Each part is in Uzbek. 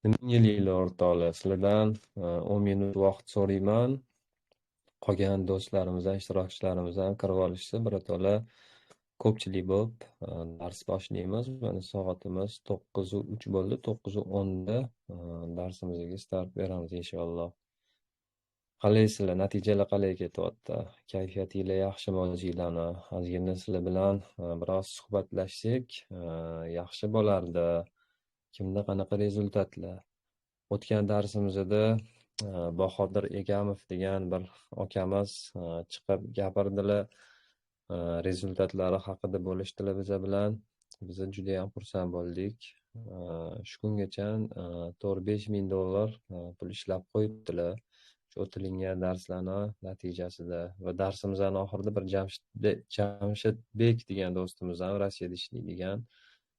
Nima o'rtoqlar, sizlardan 10 minut vaqt so'rayman. Qolgan do'stlarimiz ham, ishtirokchilarimiz ham kirib olishsa, birato'la ko'pchilik bo'lib dars boshlaymiz. Mana soatimiz 9:03 bo'ldi. 9:10 da darsimizga start beramiz inshaalloh. Qalaysizlar? Natijalar qalay ketyapti? Kayfiyatinglar yaxshimi o'zinglarni? Ozgina sizlar bilan biroz suhbatlashsak yaxshi bo'lardi. Kimda qanaqa rezultatlar? O'tgan darsimizda Bahodir Egamov degan bir akamiz chiqib gapirdilar. Rezultatlari haqida bo'lishdilar biza bilan. Biz juda ham xursand bo'ldik. Shu kungacha 4-5 ming dollar pul ishlab qo'yibdilar. Shu o'tilingan darslarni natijasida va darsimizning oxirida bir Jamshidbek degan do'stimiz ham Rossiyada ishlaydigan,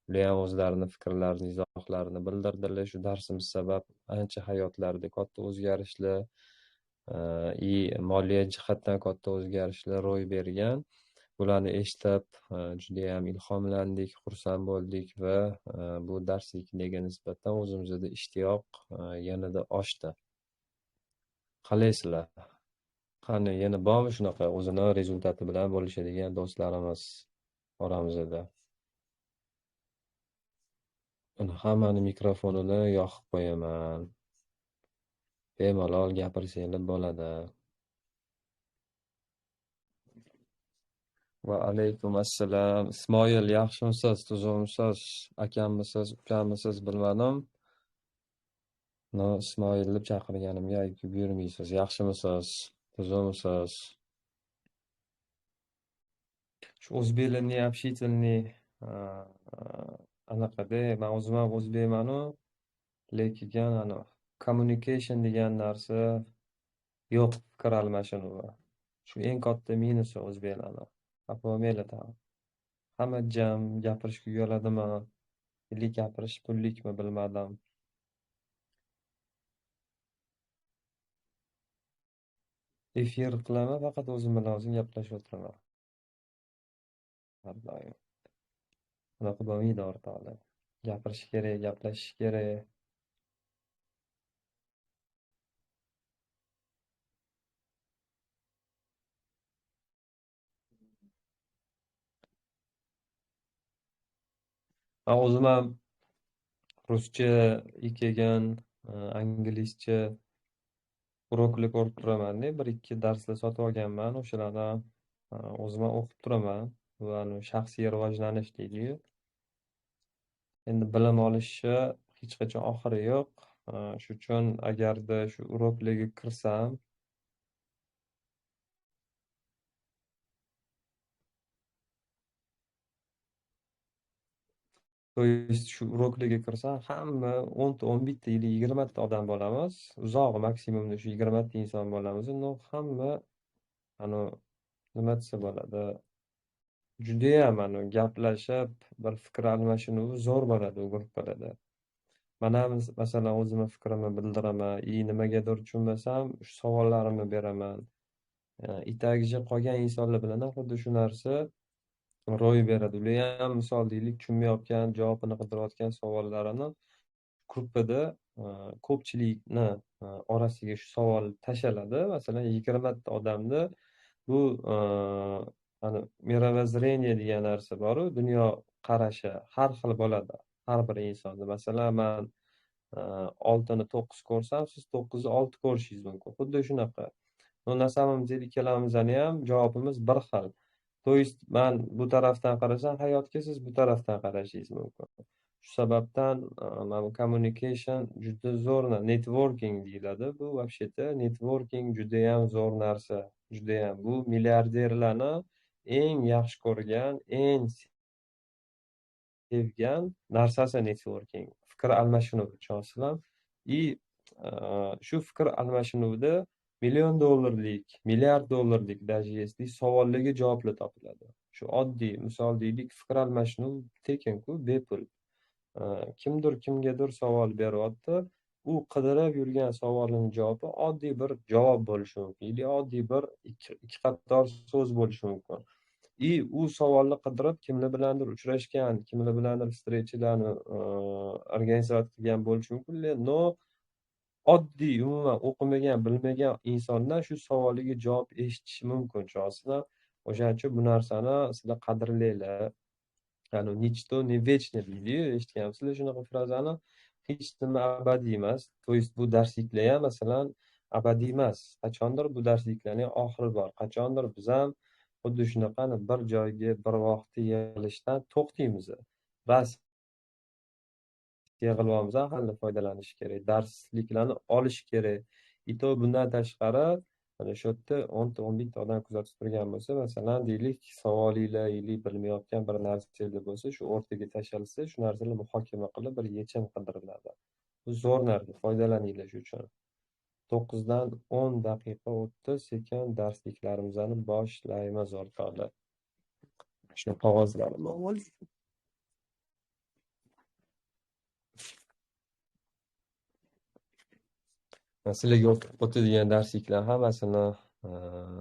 ular ham o'zlarini fikrlarini, izohlarini bildirdilar. Shu darsimiz sabab ancha hayotlarida katta o'zgarishlar, moliya jihatdan katta o'zgarishlar ro'y bergan. Bularni eshitib juda ham ilhomlandik, xursand bo'ldik va bu darsliklarga nisbatan o'zimizda ishtiyoq yanada oshdi. Qalaysizlar? Qani yana bormi shunaqa o'zini rezultati bilan bo'lishadigan do'stlarimiz oramizda? Uni hammani mikrofonini yoqib qo'yaman. Bemalol gapirsanglar bo'ladi. Va alaykum assalom. Ismoil, yaxshimisiz, tuzukmisiz, akammisiz, ukammisiz bilmadim. No, Ismoil deb chaqirganimga aytib yurmaysiz. Yaxshimisiz, tuzukmisiz? Shu o'zbeklarning общительный anaqada, men o'zim ham o'zbekman-u, lekin ana communication degan narsa yo'q, fikr almashinuvi. Shu eng katta minusi o'zbeklarni. Xafa bo'lmanglar tag'in. Hamma jam, gapirishga uyaladimi, ili gapirish pullikmi bilmadim. Efir qilaman, faqat o'zim bilan o'zim gaplashib o'tiraman. Har doim. Unaqa bo'lmaydi o'rtoqlar. Gapirish kerak, gaplashish kerak. Men o'zim ham ruscha kelgan, inglizcha uroklar ko'rib turaman-da, 1-2 darslar sotib olganman, o'shalardan o'zim ham o'qib turaman. Va shaxsiy rivojlanish deydi-yu. Endi bilim olishni hech qachon oxiri yo'q. Shu uchun agarda shu uroklarga kirsam, то есть shu uroklarga kirsam, hamma 10 ta, 11 ta или 20 ta odam bo'lamiz. Uzog'i maksimumda shu 20 ta inson bo'lamiz. No, hamma ana nima desa bo'ladi? Judayam ana gaplashib, bir fikr almashinuvi zo'r bo'ladi u gruppalarda. Mana masalan o'zimni fikrimni bildiraman, nimagadir tushunmasam, shu savollarimni beraman. Itagicha qolgan insonlar bilan ham xuddi shu narsa ro'y beradi. Ular ham misol deylik, tushunmayotgan, javobini qidirayotgan savollarini gruppada ko'pchilikni orasiga shu savol tashaladi. Masalan, 20 ta odamda bu ana mirovozrение degan narsa bor-u, dunyo qarashi har xil bo'ladi har bir insonda. Masalan, men 6ni 9 ko'rsam, siz 9ni 6 ko'rishingiz mumkin. Xuddi shunaqa. Но на самом деле ikkalamizni ham javobimiz bir xil. То есть men bu tarafdan qarasam hayotga, siz bu tarafdan qarashingiz mumkin. Shu sababdan mana bu communication juda zo'r, networking deyiladi. Bu вообще-то networking juda ham zo'r narsa, juda ham. Bu milliarderlarni eng yaxshi ko'rgan, eng sevgan narsasi networking. Fikr almashinuv, tushunasizlar? И shu fikr almashinuvda million dollarlik, milliard dollarlik даже если savollarga javoblar topiladi. Shu oddiy misol deylik, fikr almashinuv tekin-ku, bepul. Kimdir kimgadir savol beryapti, u qidirib yurgan savolining javobi oddiy bir javob bo'lishi mumkin, yoki oddiy bir ikki qator so'z bo'lishi mumkin. И u savolni qidirib kimlar bilandir uchrashgan, kimlar bilandir встреча larni организовать qilgan bo'lishi mumkin, но oddiy, umuman o'qimagan, bilmagan insondan shu savoliga javob eshitishi mumkin. Tushunasizmi? O'shaning uchun bu narsani sizlar qadrlanglar. Ya'ni ничто не вечно deydiyu, eshitganmisizlar shunaqa frazani? Hech nima abadiy emas. То есть bu darsliklar ham, masalan, abadiy emas. Qachondir bu darsliklarning oxiri bor. Qachondir biz ham xuddi shunaqa bir joyga bir vaqtda yig'ilishdan to'xtaymiz. Bas, yig'ilyapmiz, hali foydalanish kerak, darsliklarni olish kerak. И то bundan tashqari, mana shu yerda 10 ta, 11 ta odam kuzatib turgan bo'lsa, masalan, deylik, savolinglar или bilmayotgan bir narsanglar bo'lsa, shu o'rtaga tashlansa, shu narsalar muhokama qilib, bir yechim qidiriladi. Bu zo'r narsa, foydalaninglar shu uchun. 9 dan 10 daqiqa o'tdi, sekin darsliklarimizni boshlaymiz, o'rtoqlar. Shu qog'ozlarimni olib. Sizlarga o'tadigan darsliklar hammasini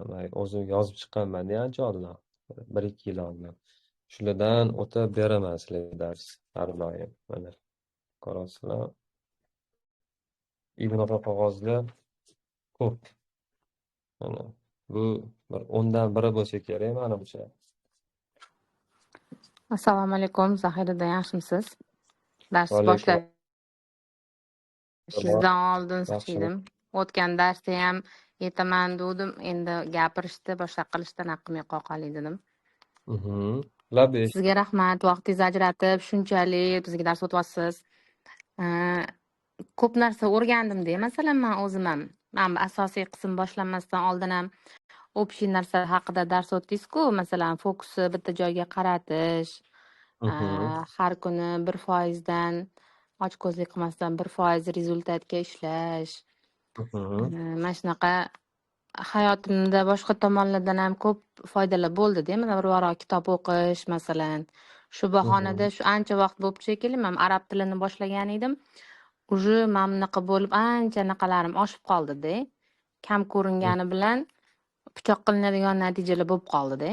man o'zim yozib chiqqanman ancha oldin, 1-2 yil oldin. Shulardan o'tib beraman sizlarga dars har doim. Mana, ko'rasizlar. И bunaqa qog'ozlar ko'p. Mana bu bir 10dan biri bo'lsa kerak, manimcha. Assalomu alaykum, Zahiriddin, yaxshimisiz? Dars Va alaykum boshlashingizdan oldin Yaxshi. Edim. O'tgan darsda ham yetaman degdim, endi gapirishdi, boshqa qilishdan haqqim yo'q, qolay dedim. Labbay. Sizga rahmat, vaqtingizni ajratib, shunchalik bizga dars o'tyapsiz. Ko'p narsa o'rgandimda, masalan, man o'zim ham. Man asosiy qism boshlanmasdan oldin ham общий narsa haqida dars o'tdingiz-ku, masalan, fokusni bitta joyga qaratish, har kuni 1%dan ochko'zlik qilmasdan 1% результат ga ishlash. Mana shunaqa hayotimda boshqa tomonlardan ham ko'p foydalar bo'ldi-da. Mana bir varaq kitob o'qish, masalan. Shu bahonada shu ancha vaqt bo'libdi shekilli, man arab tilini boshlagan edim. Уже mana bunaqa bo'lib, ancha anaqalarim oshib qoldi-da. Kam ko'ringani bilan pichoq qilinadigan natijalar bo'lib qoldi-da.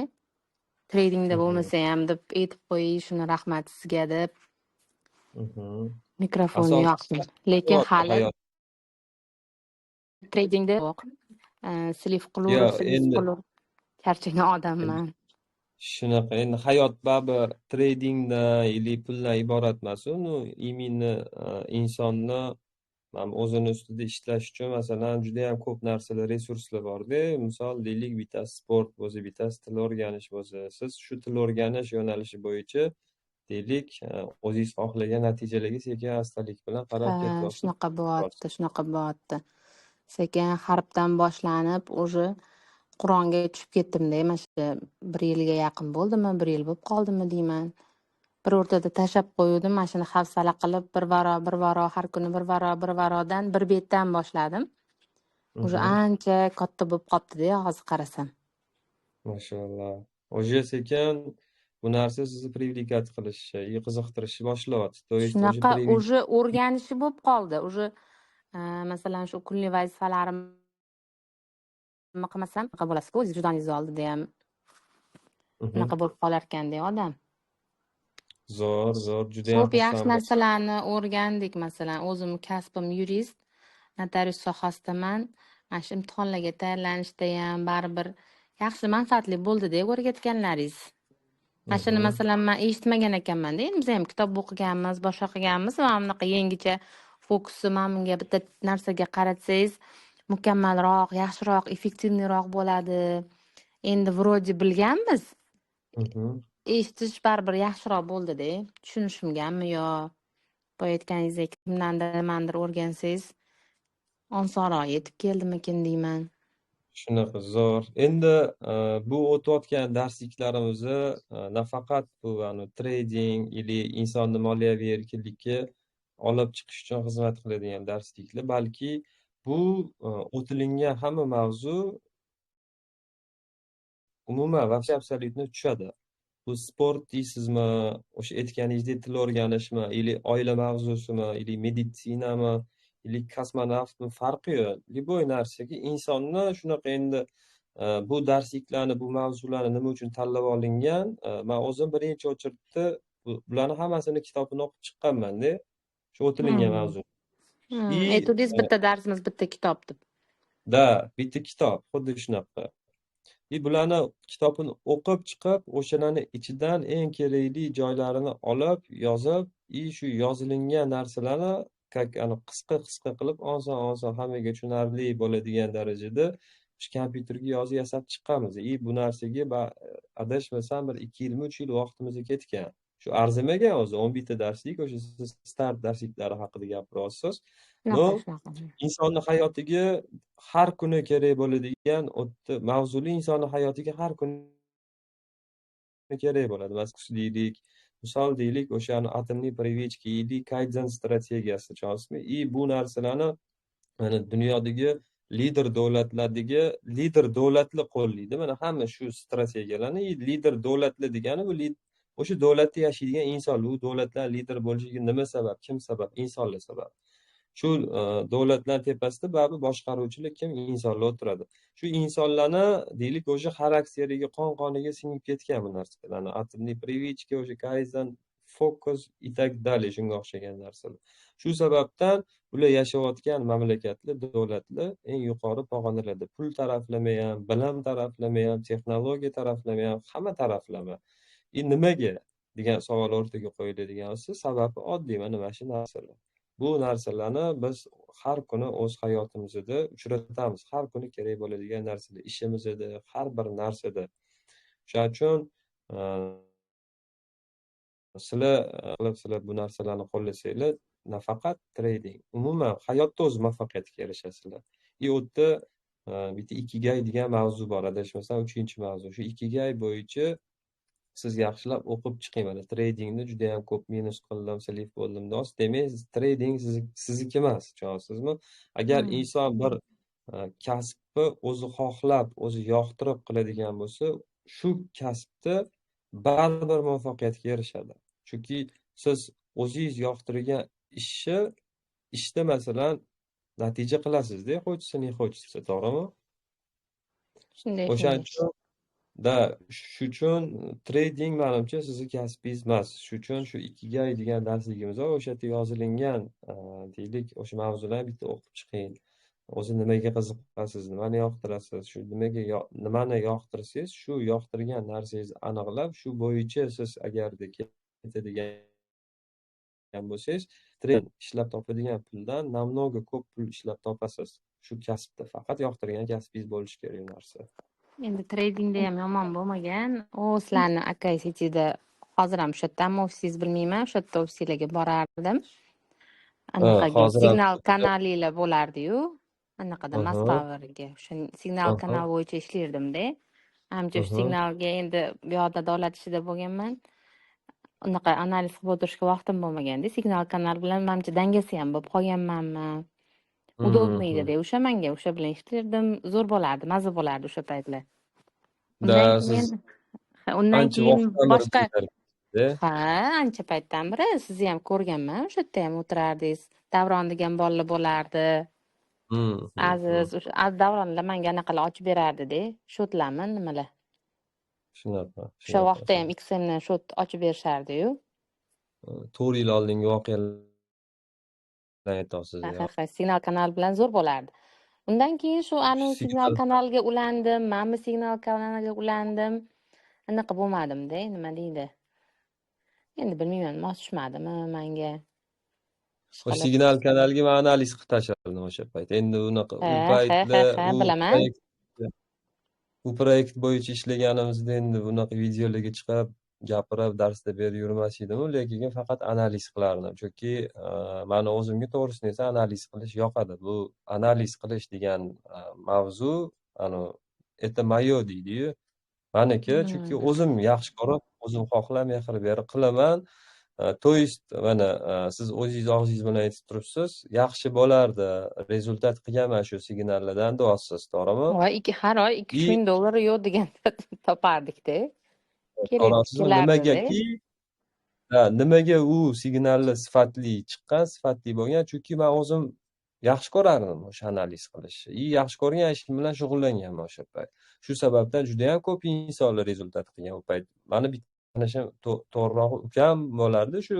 Tradingda bo'lmasa ham deb aytib qo'yay, shuni, rahmat sizga deb mikrofonni yoqdim. Lekin hali Hayot tradingda yo'q. Слив qilib, Yo'q, слив endi qilib charchagan odamman. Shunaqa, endi hayot baribir tradingdan или puldan iborat emas u. Ну, именно insonni mana o'zini ustida ishlash uchun, masalan, judayam ko'p narsalar, resurslar borda. Misol, deylik, bittasi sport bo'lsa, bittasi til o'rganish bo'lsa, siz shu til o'rganish yo'nalishi bo'yicha, deylik, o'zingiz xohlagan natijalarga sekin astalik bilan qarab Ha, ketyapsiz. shunaqa bo'lyapti, shunaqa bo'lyapti. Sekin harfdan boshlanib, уже Qur'onga tushib ketdim-da. Mana shu bir yilga yaqin bo'ldimi, bir yil bo'lib qoldimi deyman. Bir o'rtada tashlab qo'yuvdim, mana shuni hafsala qilib, bir varoq, bir varoq, har kuni bir varoq, bir varoqdan, bir betdan boshladim. Уже ancha katta bo'lib qolibdi-da, hozir qarasam. Mashalloh. Уже sekin bu narsa sizni привлекать qilishi, qiziqtirishni boshlayapti. То есть уже Shunaqa уже o'rganishi bo'lib qoldi. Уже masalan, shu kunlik vazifalarimni qilmasam, bunaqa bo'lasiz-ku, o'zingiz vijdoningiz oldida ham unaqa bo'lib qolarkan-da odam. Zo'r, zo'r, judayam Ko'p yaxshi xursandman. Narsalarni o'rgandik, masalan, o'zim kasbim yurist, notarius sohasidaman. Mana shu imtihonlarga tayyorlanishda ham baribir yaxshi, manfaatli bo'ldi-da o'rgatganlaringiz. Mana shuni masalan, man eshitmagan ekanman-da. Endi biz ham kitob o'qiganmiz, boshqa qilganmiz. Mana bunaqa yangicha fokusni mana bunga, bitta narsaga qaratsangiz, mukammalroq, yaxshiroq, эффективный roq bo'ladi. Endi вроде bilganmiz. Eshitish baribir yaxshiroq bo'ldi-da. Tushunishimgami yo boya aytganingizdek kimdandir, nimadir o'rgansangiz osonroq yetib keldimikin deyman. Shunaqa, zo'r. Endi bu o'tayotgan darsliklarimizni nafaqat bu trading или insonni moliyaviy erkinlikka olib chiqish uchun xizmat qiladigan darsliklar, balki bu o'tilingan hamma mavzu umuman вообще абсолютно tushadi. Bu sport deysizmi, o'sha aytganingizdek til o'rganishmi или oila mavzusimi или meditsinami или kosmonavtmi, farqi yo'q. Любой narsaga insonni shunaqa endi Bu darsliklarni, bu mavzularni nima uchun tanlab olingan? Man o'zim birinchi очередь da bularni hammasini kitobini o'qib chiqqanman-da. Shu o'tilingan mavzu. И Aytuvdingiz, bitta darsimiz bitta kitob deb. Да, bitta kitob, xuddi shunaqa. И bularni kitobini o'qib chiqib, o'shalarni ichidan eng kerakli joylarini olib, yozib, и shu yozilingan narsalarni как qisqa-qisqa qilib, oson-oson, hammaga tushunarli bo'ladigan darajada shu kompyuterga yozib yasab chiqqanmiz. И bu narsaga, adashmasam, bir 2 yilmi, 3 yil vaqtimiz ketgan. Shu arzimagan o'zi 11 ta darslik, o'sha siz start darsliklari haqida gapiryapsiz. Но Shunaqa, shunaqa. insonni hayotiga har kuni kerak bo'ladigan o'tda mavzuli, insonni hayotiga har kuni kerak bo'ladi. Masalan, deylik, misol deylik, o'shani атомные привычки или kayzen strategiyasi, tushunasizmi? И bu narsalarni mana dunyodagi lider davlatlardagi lider davlatlar qo'llaydi. Mana hamma shu strategiyalarni. И lider davlatlar degani bu o'sha davlatda yashaydigan insonlar. U davlatlar lider bo'lishiga nima sabab? Kim sabab? Insonlar sabab. Shu davlatlar tepasida baribir boshqaruvchilar kim? Insonlar o'tiradi. Shu insonlarni, deylik, o'sha xarakteriga, qon qoniga singib ketgan bu narsalarni. Атомные привычки, o'sha kayzen, fokus и так далее, shunga o'xshagan narsalar. Shu sababdan ular yashayotgan mamlakatlar, davlatlar eng yuqori pog'onalarda. Pul taraflama ham, bilim taraflama ham, texnologiya taraflama ham, hamma taraflama. И nimaga degan savol o'rtaga qo'yiladigan bo'lsa, sababi oddiy, mana shu narsalar. Bu narsalarni biz har kuni o'z hayotimizda uchratamiz. Har kuni kerak bo'ladigan narsalar ishimizda, har bir narsada. O'shaning uchun sizlar qilib, sizlar bu narsalarni qo'llasanglar, nafaqat trading, umuman hayotda o'zi muvaffaqiyatga erishasizlar. И u yerda bitta ikigay degan mavzu bor, adashmasam, uchinchi mavzu. Shu ikigay bo'yicha siz yaxshilab o'qib chiqing. Mana tradingda judayam ko'p minus qildim, слив bo'ldim deyapsiz. Demak, trading sizniki emas, tushunyapsizmi? Agar inson bir kasbni o'zi xohlab, o'zi yoqtirib qiladigan bo'lsa, shu kasbda baribir muvaffaqiyatga erishadi. Chunki siz o'zingiz yoqtirgan ishni, ishda, masalan, natija qilasizda, хочется не хочется, to'g'rimi? Shunday, O'shaning shunday. uchun да, shu uchun trading manimcha sizni kasbingiz emas. Shu uchun shu ikigay degan darsligimiz bor. O'sha yerda yozilingan, deylik, o'sha mavzularni bitta o'qib chiqing. O'zi nimaga qiziqasiz, nimani yoqtirasiz, shu nimaga, nimani yoqtirsangiz, shu yoqtirgan narsangizni aniqlab, shu bo'yicha siz agarda ketadigan bo'lsangiz, ishlab topadigan puldan намного ko'p pul ishlab topasiz shu kasbda. Faqat yoqtirgan kasbingiz bo'lishi kerak u narsa. Endi tradingda ham yomon bo'lmagan. U sizlarni Akay Cityda, hozir ham o'sha yerdami ofisingiz, bilmayman, o'sha yerda ofisinglarga borardim. Anaqaga Hozir ham signal kanalinglar bo'lardiyu. Anaqada Mass Powerga o'sha signal kanal bo'yicha ishlardimda. Ancha shu signalga, endi bu yoqda davlat ishida bo'lganman. Unaqa analiz qilib o'tirishga vaqtim bo'lmaganda, signal kanal bilan manimcha dangasa ham bo'lib qolganmanmi. Удобный edi o'sha manga, o'sha bilan ishlardim, zo'r bo'lardi, maza bo'lardi o'sha paytlar. Undan Да, siz keyin, undan ancha keyin vaqtdan beri boshqa tezlarda. Ha, ancha paytdan beri sizni ham ko'rganman, o'sha yerda ham o'tirardingiz. Davron degan bolalar bo'lardi. Aziz, o'sha Davronlar manga anaqalar ochib berardida, счёт larmi, nimalar. Shunaqa, O'sha shunaqa. vaqtda ham XMni счёт ochib berishardi-yu. 4 yil oldingi voqealarni aytyapsiz. Ha, signal kanal bilan zo'r bo'lardi. Undan keyin shu anavi signal Signal kanalga ulandim, mana bu signal kanaliga ulandim. Anaqa bo'lmadimda, nima deydi. Endi bilmayman, mos tushmadimi manga. O Ishqilib. signal kanalga man analiz qilib tashladim o'sha payt. Endi unaqa u Ha, ha, ha, paytda ha, u bilaman. proyekt bo'yicha ishlaganimizda endi bunaqa videolarga chiqib gapirib, darsda berib yurmas edimu, lekin faqat analiz qilardim. Chunki mani o'zimga, to'g'risini aytsam, analiz qilish yoqadi. Bu analiz qilish degan mavzu anavi "это моё" deydiyu. Maniki, chunki o'zim yaxshi ko'rib, o'zim xohlab, mehr berib qilaman. То есть mana siz o'zingiz og'zingiz bilan aytib turibsiz, yaxshi bo'lardi, результат qilganman shu signallardan deyapsiz, to'g'rimi? Voy, ikki, har oy 2-3 И ming dollar yo'q deganda topardikda. Kerak Ko'rasizmi, kelardida. Nimagaki, ha, nimaga u signallar sifatli chiqqan, sifatli bo'lgan? Chunki man o'zim Yaxshi ko'rardim o'sha analiz qilishni. И yaxshi ko'rgan ishim bilan shug'ullanganman o'sha payt. Shu sababdan juda ham ko'p insonlar результат qilgan u payt. Mani bitta tanishim, to'g'rirog'i ukam bo'lardi, shu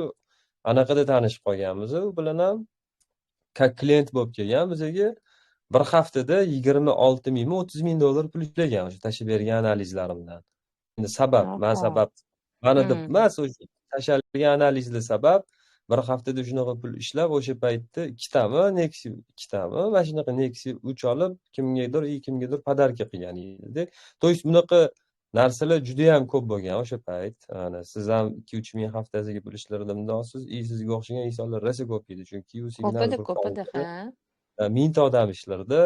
anaqada tanishib qolganmiz. U bilan ham как клиент bo'lib kelgan bizaga. Bir haftada 26 mingmi, 30 ming dollar pul ishlagan o'sha tashlab bergan analizlarimdan. Endi sabab, man sabab, mani deb emas, o'sha tashalgan analizlar sabab bir haftada shunaqa pul ishlab, o'sha paytda ikkitami Nexia, ikkitami mana shunaqa Nexia 3 olib, kimgadir и kimgadir подарка qilgan edi. То есть bunaqa narsalar judayam ko'p bo'lgan o'sha payt. Ana siz ham 2-3 ming haftasiga pul ishlardim deyapsiz, и sizga o'xshagan insonlar rosa ko'p edi, chunki u Ko'p signal edi, ko'p edi, ha. mingta odam ishlardi.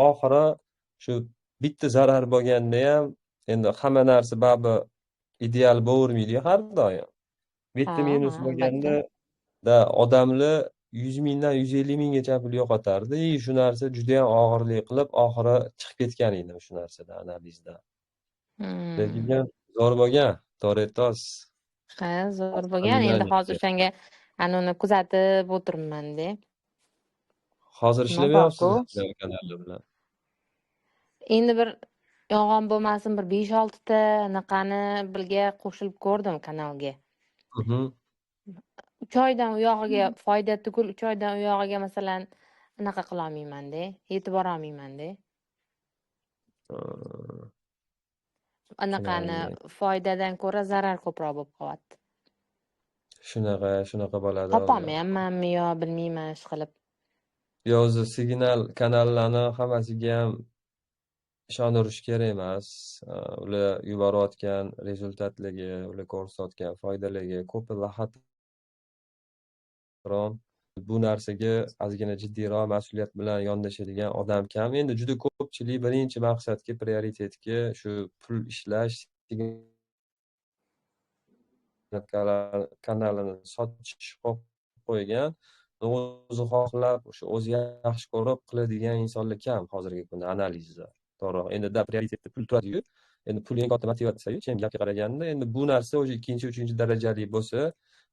Oxiri shu bitta zarar bo'lganda ham, endi hamma narsa baribir ideal bo'lavermaydiyu har doim. Bitta minus bo'lganda Albatta. Da odamlar 100 mingdan 150 minggacha pul yo'qotardi и shu narsa judayam og'irlik qilib, oxiri chiqib ketgan edim shu narsadan, analizdan. Lekin zo'r bo'lgan, to'g'ri aytasiz. Ha, zo'r bo'lgan. Endi hozir o'shanga anavini kuzatib o'tiribman-da. Hozir Nima borku? ishlamayapsiz kanallar bilan? Endi bir yolg'on bo'lmasin, bir 5-6 ta anaqani birga qo'shilib ko'rdim kanalga. 3 oydan u yog'iga foyda tugul, 3 oydan u yog'iga, masalan, anaqa qilolmayman-da, yetib borolmayman-da. Anaqani Tushunarli. foydadan ko'ra zarar ko'proq bo'lib qolyapti. Shunaqa, shunaqa bo'ladi o'zi. Topolmayapmanmi yo bilmayman ishqilib. Yo, o'zi signal kanallarni hammasiga ham ishonaverish kerak emas. Ular yuborayotgan результат larga, ular ko'rsatayotgan foydalarga ko'pi лохотрон. Bu narsaga ozgina jiddiyroq mas'uliyat bilan yondashadigan odam kam. Endi juda ko'pchilik birinchi maqsadga, приоритет ga shu pul ishlash, kanalini sotish qo'yib qo'ygan. O'zi xohlab, o'sha o'zi yaxshi ko'rib qiladigan insonlar kam hozirgi kunda analizda. To'g'ri, endi da приоритет da pul turadi-yu. Endi pul eng katta motivatsiya-yu, chin gapga qaraganda. Endi bu narsa o'sha ikkinchi, uchinchi darajali bo'lsa,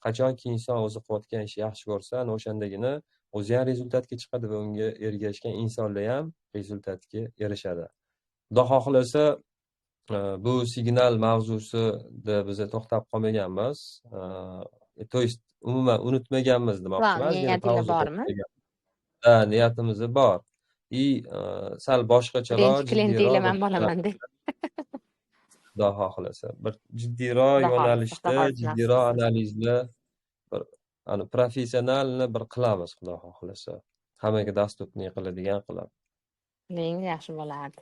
qachonki inson o'zi qilayotgan ishni yaxshi ko'rsa, ana o'shandagina o'zi ham результат ga chiqadi va unga ergashgan insonlar ham результат ga erishadi. Xudo xohlasa, bu signal mavzusida biza to'xtab qolmaganmiz. То есть umuman unutmaganmiz demoqchiman. Ozgina Niyatinglar pauza bormi? qo'yib. Ha, niyatimiz bor. И sal boshqacharoq, Birinchi клиент inglar jiddiyroq man bo'laman de. Xudo xohlasa, bir jiddiyroq Xudo xohlasa, Xudo yo'nalishda, xohlasa nasib jiddiyroq qilsin. Analizlar, bir ani профессиональный bir qilamiz, Xudo xohlasa. Hammaga доступный qiladigan qilib. Eng yaxshi bo'lardi.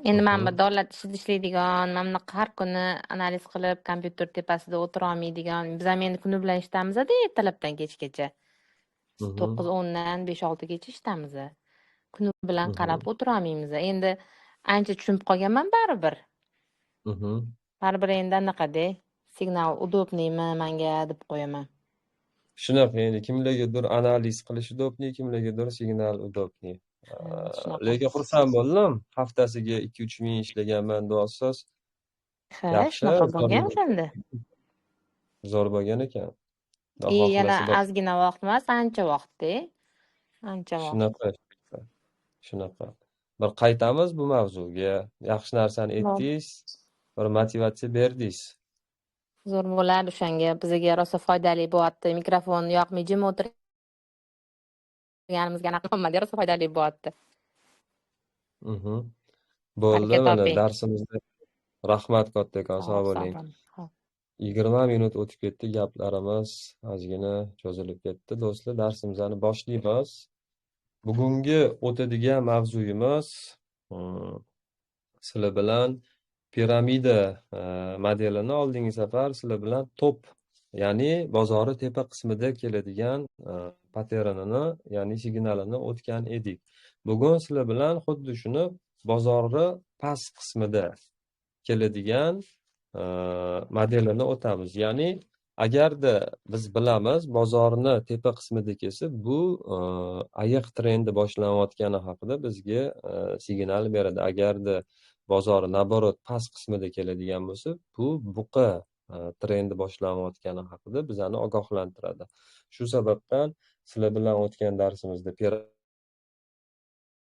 Endi man bir davlat ishida ishlaydigan, mana bunaqa har kuni analiz qilib, kompyuter tepasida o'tira olmaydigan. Biz ham endi kuni bilan ishlamizda, ertalabdan kechgacha. 9-10dan 5-6gacha ishtamiz. Kuni bilan qarab o'tira olmaymiz. Endi ancha tushunib qolganman baribir. Baribir endi anaqada, signal удобный mi manga deb qo'yaman. Shunaqa, endi kimlargadir analiz qilish удобный, kimlargadir signal удобный. Shunaqa. Lekin xursand bo'ldim. Haftasiga 2-3 ming ishlaganman deyapsiz. Ha, Yaxshi, shunaqa zo'r bo'lgan o'shanda. Zo'r bo'lgan ekan. Xudo И yana xohlasa ozgina vaqt emas, ancha vaqtda. Ancha vaqt. Shunaqa, shunaqa. Bir qaytamiz bu mavzuga. Yaxshi narsani aytdingiz, bir motivatsiya berdingiz. Zo'r bo'lardi o'shanga. Bizga rosa foydali bo'lyapti. Mikrofon yoqmay jim o'tirganimizga anaqa bo'lmadi, rosa foydali bo'lyapti. Bo'ldi, Baraka mana toping. darsimizda rahmat kattakon, sog' Xo'p, sog' bo'ling. bo'ling. Xo'p. 20 minut o'tib ketdi, gaplarimiz ozgina cho'zilib ketdi. Do'stlar, darsimizni boshlaymiz. Bugungi o'tadigan mavzuyimiz sizlar bilan piramida modelini oldingi safar sizlar bilan top, ya'ni bozori tepa qismida keladigan patternini, ya'ni signalini o'tgan edik. Bugun sizlar bilan xuddi shuni bozorni past qismida keladigan modelini o'tamiz. Ya'ni agarda biz bilamiz, bozorni tepa qismida kelsa, bu ayiq trendi boshlanayotgani haqida bizga signal beradi. Agarda bozor наоборот past qismida keladigan bo'lsa, bu buqa trendi boshlanayotgani haqida bizani ogohlantiradi. Shu sababdan Sizlar bilan o'tgan darsimizda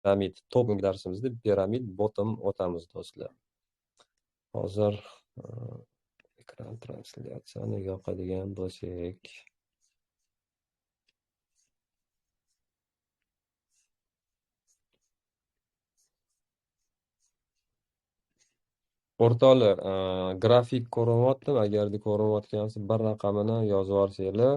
piramid top darsimizda piramid bottom o'tamiz do'stlar. Hozir ekran translyatsiyani yoqadigan bo'lsak. O'rtoqlar, grafik ko'rinyaptimi? Agarda ko'rinayotgan bo'lsa, bir raqamini yozib yuborsanglar.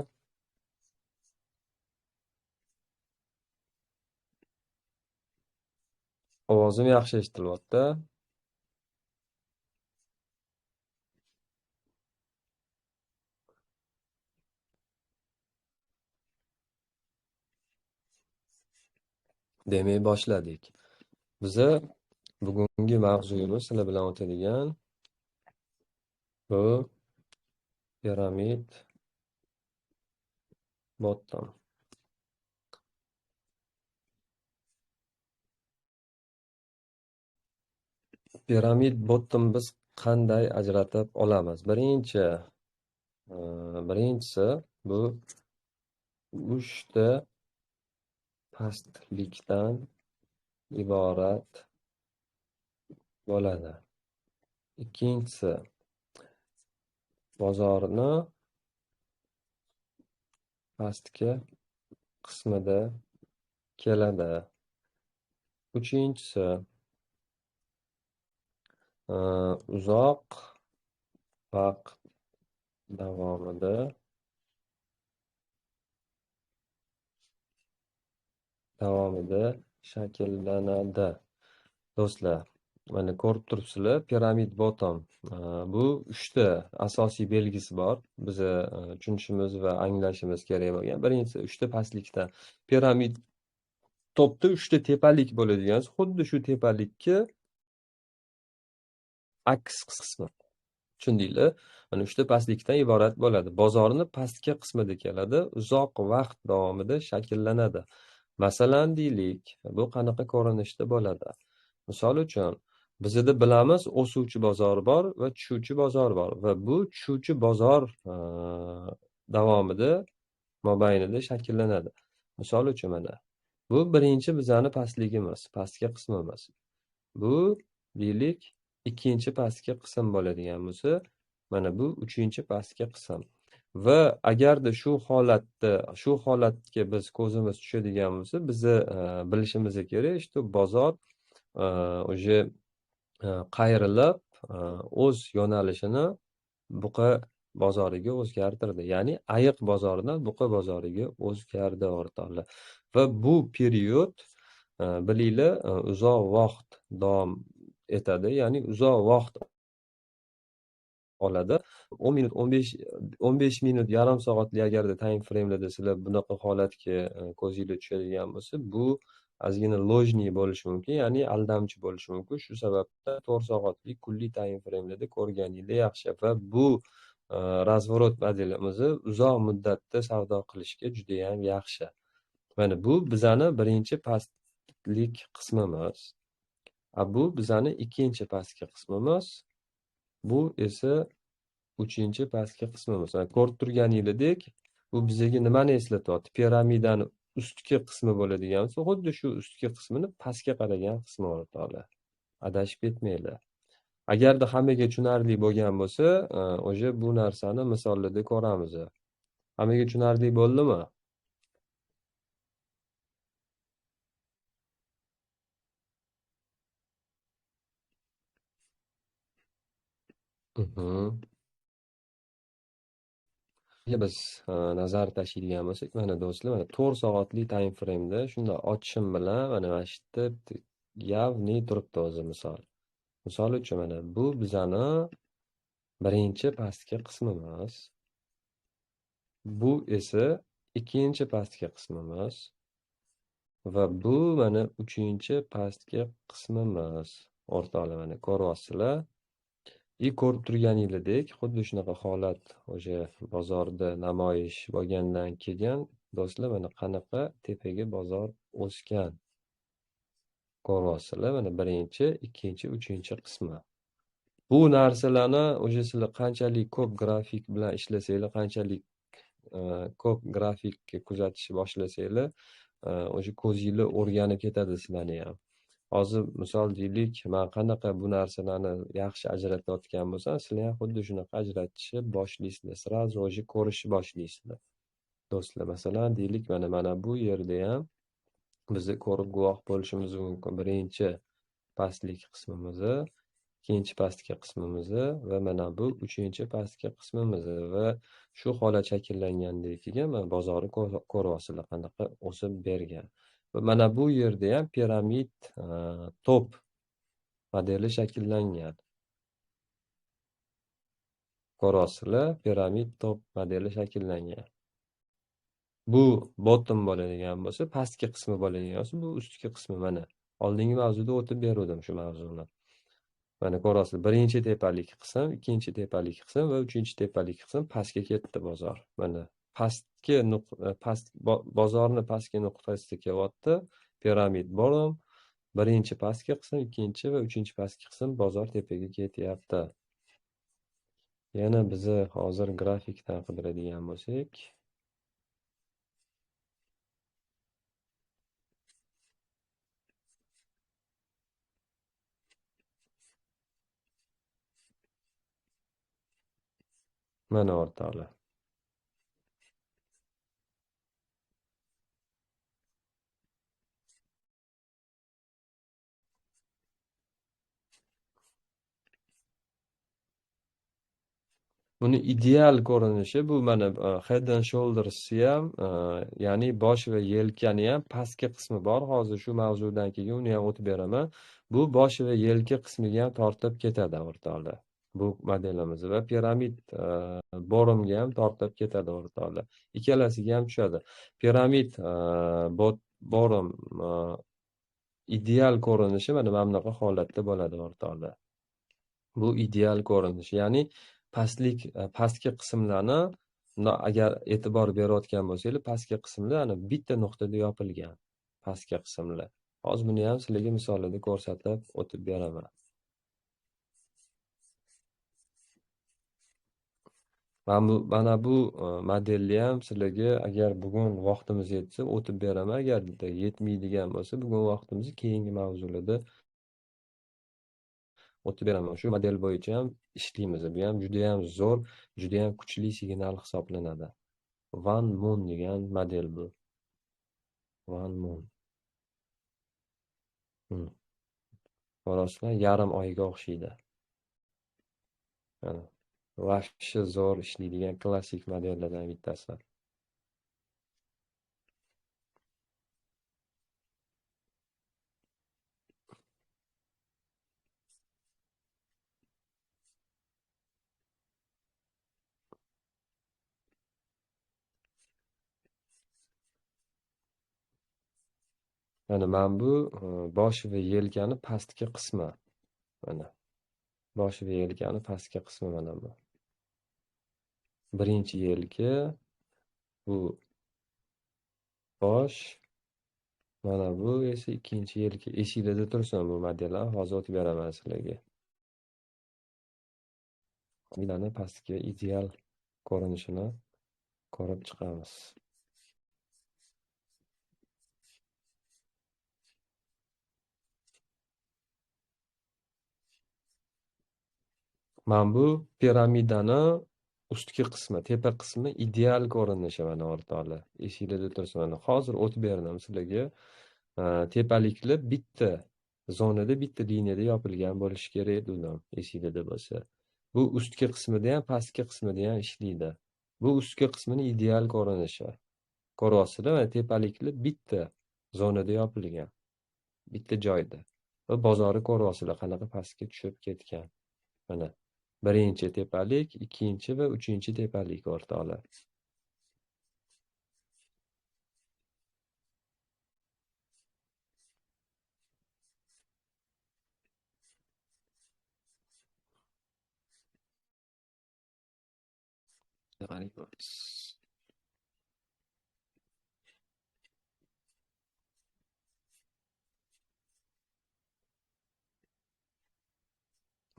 Ovozim yaxshi eshitilyapti. Demak, boshladik. Biza bugungi mavzuyimiz sizlar bilan o'tadigan bu piramid bottom. Piramid bottom biz qanday ajratib olamiz? Birinchisi bu 3 ta pastlikdan iborat bo'ladi. Ikkinchisi bozorni pastki qismida keladi. Uchinchisi uzoq vaqt davomida shakllanadi. Do'stlar, mana ko'rib turibsizlar, piramid bottom. Bu 3 ta asosiy belgisi bor. Biz tushunishimiz va anglashimiz kerak bo'lgan. Birinchisi 3 ta pastlikdan. Piramid topda 3 ta tepalik bo'ladigan, xuddi shu tepalikka aks qismi. Tushundinglar? Mana 3 ta pastlikdan iborat bo'ladi. Bozorni pastki qismida keladi, uzoq vaqt davomida shakllanadi. Masalan, deylik, bu qanaqa ko'rinishda bo'ladi? Misol uchun, bizda bilamiz, o'suvchi bozor bor va tushuvchi bozor bor va bu tushuvchi bozor davomida mobaynida shakllanadi. Misol uchun mana bu birinchi bizani pastligimiz, pastki qismimiz. Bu deylik ikkinchi pastki qism bo'ladigan bo'lsa, mana bu uchinchi pastki qism. Va agarda shu holatga biz ko'zimiz tushadigan bo'lsa, bizni bilishimiz kerak, что bozor уже qayrilib o'z yo'nalishini buqa bozoriga o'zgartirdi. Ya'ni ayiq bozoridan buqa bozoriga o'zgardi o'rtoqlar. Va bu period bilinglar uzoq vaqt davom etadi, ya'ni uzoq vaqt oladi. 10 minut, 15 minut, yarim soatli agarda time frame'larda sizlar bunaqa holatga ko'zinglar tushadigan bo'lsa, bu ozgina ложный bo'lishi mumkin, ya'ni aldamchi bo'lishi mumkin. Shu sababdan 4 soatlik kunlik time frame'larda ko'rganinglar yaxshi va bu razворот modelimizni uzoq muddatda savdo qilishga juda ham yaxshi. Mana bu bizani birinchi pastlik qismimiz. Bu bizani ikkinchi pastki qismimiz. Bu esa uchinchi pastki qismimiz. Ko'rib turganingizdek, bu bizga nimani eslatyapti? Piramidani ustki qismi bo'ladigan bo'lsa, xuddi shu ustki qismini pastga qaragan qismi o'rtoqlar. Adashib ketmanglar. Agarda hammaga tushunarli bo'lgan bo'lsa, o'sha bu narsani misollarda ko'ramiz. Hammaga tushunarli bo'ldimi? Biz nazar tashlaydigan bo'lsak, mana do'stlar, mana 4 soatlik time frame'da shunda ochishim bilan mana shu yerda yavni turibdi o'zi misol. Misol uchun mana bu bizani birinchi pastki qismimiz. Bu esa ikkinchi pastki qismimiz va bu mana uchinchi pastki qismimiz. O'rtoqlar, mana ko'ryapsizlar. Ko'rib turganingizdek, xuddi shunaqa holat o'sha bozorda namoyish bo'lgandan keyin do'stlar, mana qanaqa tepaga bozor o'sgan. Ko'ryapsizlar, mana birinchi, ikkinchi, uchinchi qismi. Bu narsalarni o'sha sizlar qanchalik ko'p grafik bilan ishlasanglar, qanchalik ko'p grafikka kuzatishni boshlasanglar, o'sha ko'zinglar o'rganib ketadi sizlarni ham. Hozir misol deylik, men qanaqa bu narsalarni yaxshi ajratayotgan bo'lsam, sizlar ham xuddi shunaqa ajratishni boshlaysizlar, sразу o'sha ko'rishni boshlaysizlar. Do'stlar, masalan, deylik, mana bu yerda ham bizni ko'rib guvoh bo'lishimiz mumkin. Birinchi pastlik qismimizni, ikkinchi pastki qismimizni va mana bu uchinchi pastki qismimizni va shu holat shakllangandan keyin mana bozorni ko'ryapsizlar qanaqa o'sib bergan. Va mana bu yerda ham piramid top modeli shakllangan. Ko'ryapsizlar, piramid top modeli shakllangan. Bu bottom bo'ladigan bo'lsa, pastki qismi bo'ladigan bo'lsa, bu ustki qismi mana. Oldingi mavzuda o'tib beruvdim shu mavzuni. Mana ko'rasiz, birinchi tepalik qism, ikkinchi tepalik qism va uchinchi tepalik qism pastga ketdi bozor. Mana pastki past bozorni pastki nuqtasida kelyapti. Piramid bottom, birinchi pastki qism, ikkinchi va uchinchi pastki qism bozor tepaga ketyapti. Yana bizni hozir grafikdan qidiradigan bo'lsak, mana o'rtoqlar. Buni ideal ko'rinishi bu mana head and shoulders ham, ya'ni bosh va yelkani ham pastki qismi bor. Hozir shu mavzudan keyin uni ham o'tib beraman. Bu bosh va yelka qismiga ham tortib ketadi o'rtoqlar. Bu modelimiz va piramid borumga ham tortib ketadi o'rtoqlar. Ikkalasiga ham tushadi. Piramid borum ideal ko'rinishi mana bunaqa holatda bo'ladi o'rtoqlar. Bu ideal ko'rinishi, ya'ni pastlik pastki qismlarni agar e'tibor berayotgan bo'lsanglar, pastki qismlar ana bitta nuqtada yopilgan pastki qismlar. Hozir buni ham sizlarga misolida ko'rsatib o'tib beraman. Mana bu modelni ham sizlarga agar bugun vaqtimiz yetsa o'tib beraman, agar yetmaydigan bo'lsa bugun vaqtimizni keyingi mavzularda o'tib beraman. Shu model bo'yicha ham ishlaymiz. Bu ham juda ham zo'r, juda ham kuchli signal hisoblanadi. One Moon degan model bu. One Moon. Ko'rasizlar, yarim oyga o'xshaydi. Mana vahshiy zo'r ishlaydigan klassik modellardan bittasi. Mana mana bu bosh va yelkani pastki qismi. Mana bosh va yelkani pastki qismi mana bu. Birinchi yelka, bu bosh, mana bu esa ikkinchi yelka. Esingizda tursin bu modellar, hozir o'tib beraman sizlarga. Milani pastki ideal ko'rinishini ko'rib chiqamiz. Mana bu piramidani ustki qismi, tepa qismi ideal ko'rinishi mana o'rtoqlar. Esingizda tursin, mana hozir o'tib berdim sizlarga. Tepaliklar bitta zonada, bitta liniyada yopilgan bo'lishi kerak dedim, esingizda bo'lsa. Bu ustki qismida ham, pastki qismida ham ishlaydi. Bu ustki qismini ideal ko'rinishi. Ko'ryapsizlar, mana tepaliklar bitta zonada yopilgan, bitta joyda. Va bozorni ko'ryapsizlar, qanaqa pastga tushib ketgan. Mana birinchi tepalik, ikkinchi va uchinchi tepalik o'rtoqlar.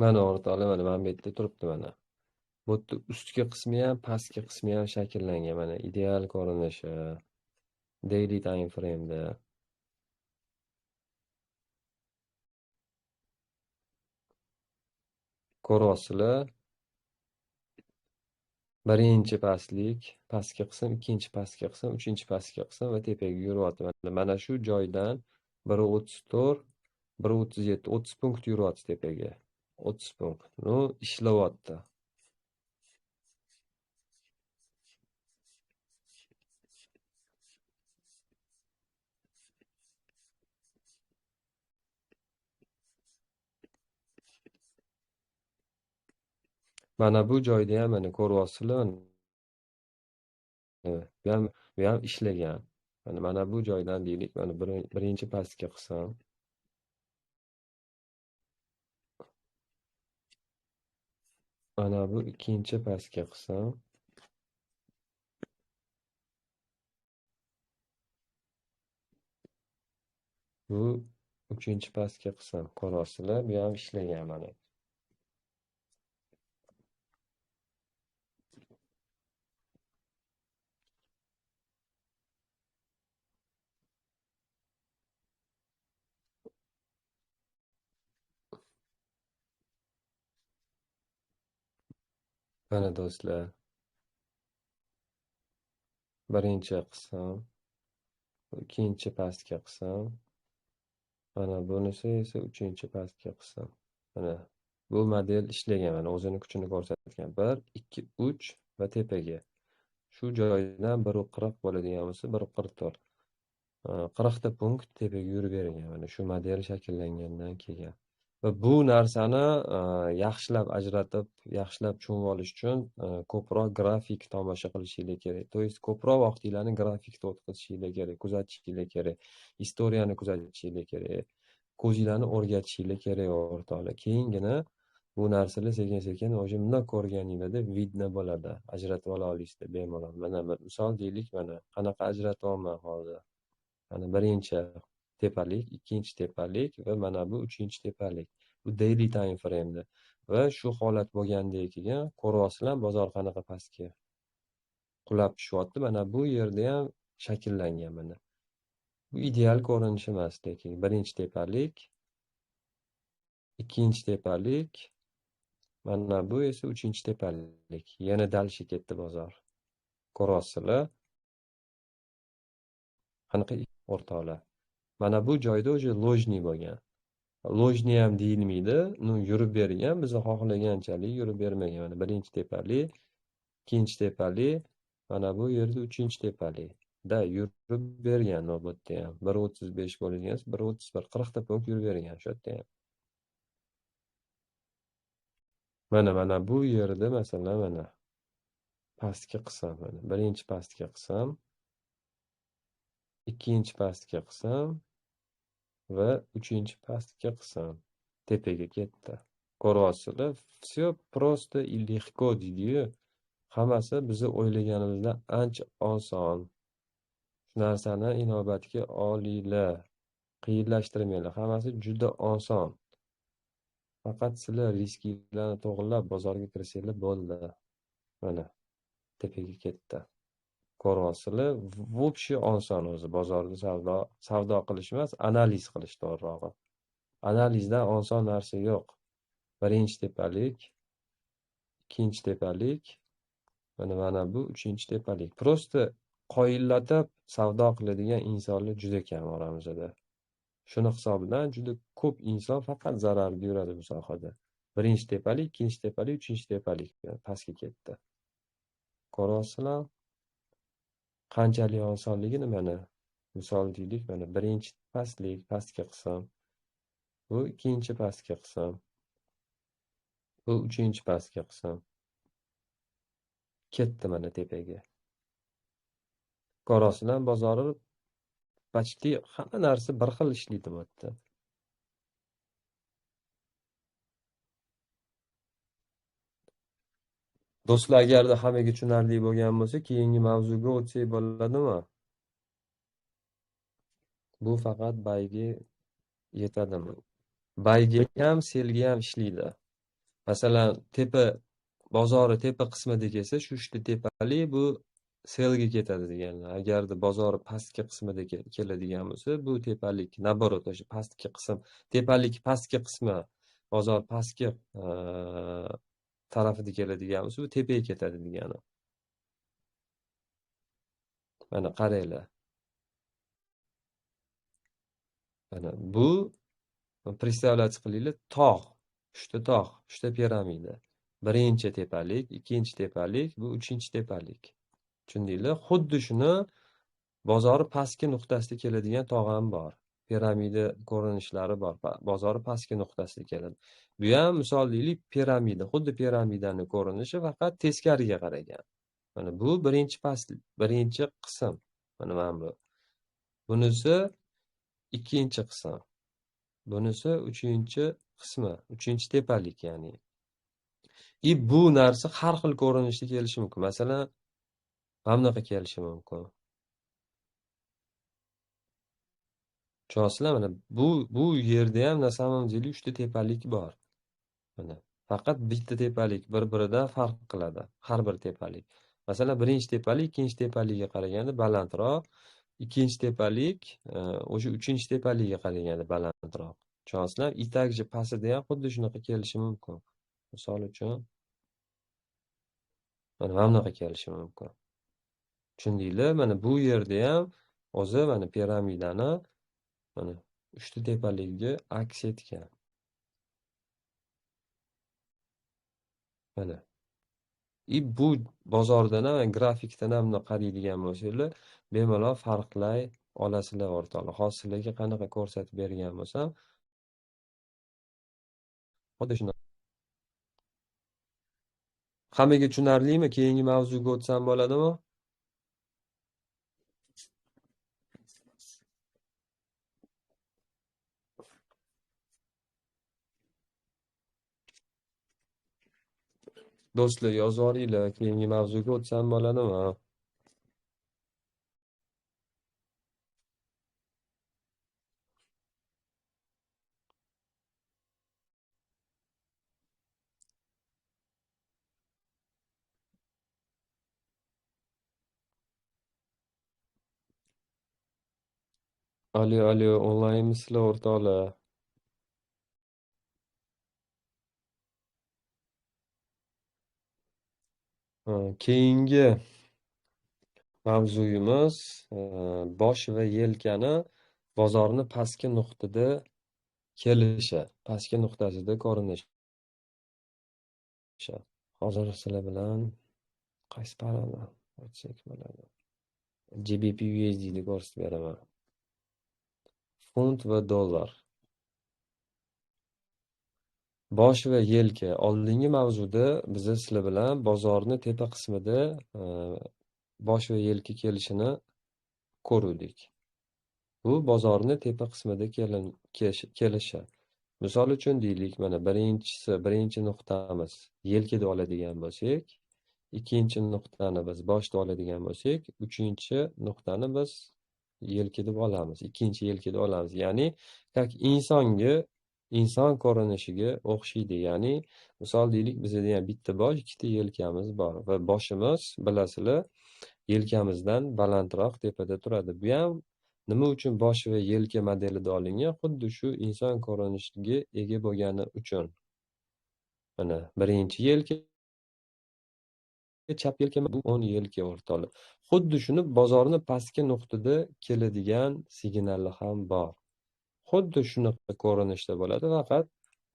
Mana o'rtoqlar, mana bu yerda turibdi mana. Bu yerda ustki qismi ham, pastki qismi ham shakllangan. Mana ideal ko'rinishi daily time frame'da. Ko'ryapsizlar. Birinchi pastlik, pastki qism, ikkinchi pastki qism, uchinchi pastki qism va tepaga yuryapti. Mana shu joydan 1.34, 1.37, 30 punkt yuryapti tepaga. 30 punkt. Ну, ishlayapti. Mana bu joyda ham mana ko'ryapsizlar. Bu ham ishlagan. Mana bu joydan deylik, mana birinchi pastki qism. Mana bu ikkinchi pastki qism. Bu uchinchi pastki qism. Ko'ryapsizlar, bu ham ishlagan mana. Mana do'stlar, birinchi qism, ikkinchi pastki qism, mana bunisi esa uchinchi pastki qism. Mana bu model ishlagan, mana o'zini kuchini ko'rsatgan. 1, 2, 3 va tepaga. Shu joydan 1.40 bo'ladigan bo'lsa, 1.44. 40 ta punkt tepaga yurib bergan. Mana shu model shakllangandan keyin. Va bu narsani yaxshilab ajratib, yaxshilab tushunib olish uchun ko'proq grafik tomosha qilishinglar kerak. To есть ko'proq vaqtinglarni grafikda o'tkazishinglar kerak, kuzatishinglar kerak, istoriyani kuzatishinglar kerak, ko'zinglarni o'rgatishinglar kerak o'rtoqlar. Keyingina bu narsalar sekin-sekin o'sha bunday ko'rganinglarda vidno bo'ladi, ajratib ola olasizlar bemalol. Mana bir misol deylik, mana qanaqa ajratyapman hozir. Mana birinchi tepalik, ikkinchi tepalik va mana bu uchinchi tepalik. Bu daily time frame'da. Va shu holat bo'lgandan keyin ko'ryapsizlar, bozor qanaqa pastga qulab tushyapti. Mana bu yerda ham shakllangan mana. Bu ideal ko'rinish emas, lekin birinchi tepalik, ikkinchi tepalik, mana bu esa uchinchi tepalik. Yana dalshi ketdi bozor. Ko'ryapsizlar. Qanaqa o'rtoqlar. Mana bu joyda o'sha ложный bo'lgan. Ложный ham deyilmaydi, ну yurib bergan, biz xohlaganchalik yurib bermagan. Mana birinchi tepalik, ikkinchi tepalik, mana bu yerda uchinchi tepalik. Da yurib bergan navbatda ham 1.35 bo'lgan, 1.31, 40 ta punkt yurib bergan shu yerda ham. Mana bu yerda masalan mana pastki qism, mana birinchi pastki qism, ikkinchi pastki qism va uchinchi pastki qism tepaga ketdi. Ko'ryapsizlar, все просто и легко deydi-yu. Hammasi bizni o'ylaganimizdan ancha oson. Shu narsani inobatga olinglar, qiyinlashtirmanglar. Hammasi juda oson. Faqat sizlar risklarni to'g'rilab bozorga kirsanglar bo'ldi. Mana tepaga ketdi. Ko'ryapsizlar, вообще oson o'zi bozorda savdo qilish emas, analiz qilish to'g'rirog'i. Analizdan oson narsa yo'q. Birinchi tepalik, ikkinchi tepalik, mana bu uchinchi tepalik. Просто qoyillatib savdo qiladigan insonlar juda kam oramizda. Shuni hisobidan juda ko'p inson faqat zararga yuradi bu sohada. Birinchi tepalik, ikkinchi tepalik, uchinchi tepalik pastga ketdi. Ko'ryapsizlar? Qanchalik osonligini mana misol deylik, mana birinchi pastlik, pastki qism, bu ikkinchi pastki qism, bu uchinchi pastki qism. Ketdi mana tepaga. Ko'rasizlar, bozori почти hamma narsa bir xil ishlaydi bu yerda. Do'stlar, agarda hammaga tushunarli bo'lgan bo'lsa, keyingi mavzuga o'tsak bo'ladimi? Bu faqat bayga yetadimi? Bayga ham, selga ham ishlaydi. Masalan, tepa bozori tepa qismida kelsa, shu uchta tepalik bu sellga ketadi degani. Agarda bozori pastki qismida keladigan bo'lsa, bu tepalik naborot o'sha pastki qism, tepalik pastki qismi bozor pastki tarafida keladigan bo'lsa, bu tepaga ketadi degani. Mana qaranglar. Mana bu представлять qilinglar, tog', uchta tog', uchta piramida. Birinchi tepalik, ikkinchi tepalik, bu uchinchi tepalik. Tushundinglar? Xuddi shuni bozori pastki nuqtasida keladigan tog' ham bor. Piramida ko'rinishlari bor. Bozori pastki nuqtasida keladi. Bu ham misol deylik piramida, xuddi piramidani ko'rinishi, faqat teskariga qaragan. Mana bu birinchi past, birinchi qism. Mana bu. Bunisi ikkinchi qism. Bunisi uchinchi qismi, uchinchi tepalik ya'ni. I bu narsa har xil ko'rinishda kelishi mumkin. Masalan, mana bunaqa kelishi mumkin. Tushunasizlar, mana bu yerda ham na samom deli uchta tepalik bor. Mana faqat bitta tepalik bir-biridan farq qiladi, har bir tepalik. Masalan, birinchi tepalik ikkinchi tepalikka qaraganda balandroq, ikkinchi tepalik o'sha uchinchi tepalikka qaraganda balandroq. Tushunasizlar? И также pastida ham xuddi shunaqa kelishi mumkin. Misol uchun mana bunaqa kelishi mumkin. Tushundinglar? Mana bu yerda ham o'zi mana piramidani mana uchta tepaligiga aks etgan. Mana. I bu bozordan ham, grafikdan ham bunday qaraydigan bo'lsanglar, bemalol farqlay olasizlar o'rtoqlar. Hozir sizlarga qanaqa ko'rsatib bergan bo'lsam, xuddi shunday. Hammaga tushunarlimi? Keyingi mavzuga o'tsam bo'ladimi? Do'stlar, yozoringlar, keyingi mavzuga o'tsam bo'ladimi? Alo, alo, onlaynmisizlar o'rtoqlar? Keyingi mavzuyimiz bosh va yelkani bozorni pastki nuqtada kelishi, pastki nuqtasida ko'rinishi. Hozir sizlar bilan qaysi parani ochsak bo'ladi? GBP USD ni ko'rsatib beraman. Funt va dollar. Bosh va yelka. Oldingi mavzuda biz sizlar bilan bozorni tepa qismida bosh va yelka kelishini ko'rdik. Bu bozorni tepa qismida kelishi. Misol uchun deylik, mana birinchisi, birinchi nuqtamiz yelkada oladigan bo'lsak, ikkinchi nuqtani biz boshda oladigan bo'lsak, uchinchi nuqtani biz yelka deb olamiz, ikkinchi yelka deb olamiz. Ya'ni tak insonga, inson ko'rinishiga o'xshaydi. Ya'ni misol deylik, bizda ham bitta bosh, ikkita yelkamiz bor va boshimiz, bilasizlar, yelkamizdan balandroq tepada turadi. Bu ham nima uchun bosh va yelka modelida olingan? Xuddi shu inson ko'rinishiga ega bo'lgani uchun. Mana birinchi yelka, chap yelka, bu o'ng yelka o'rtoqlar. Xuddi shuni bozorni pastki nuqtada keladigan signali ham bor. Xuddi shunaqa ko'rinishda bo'ladi, faqat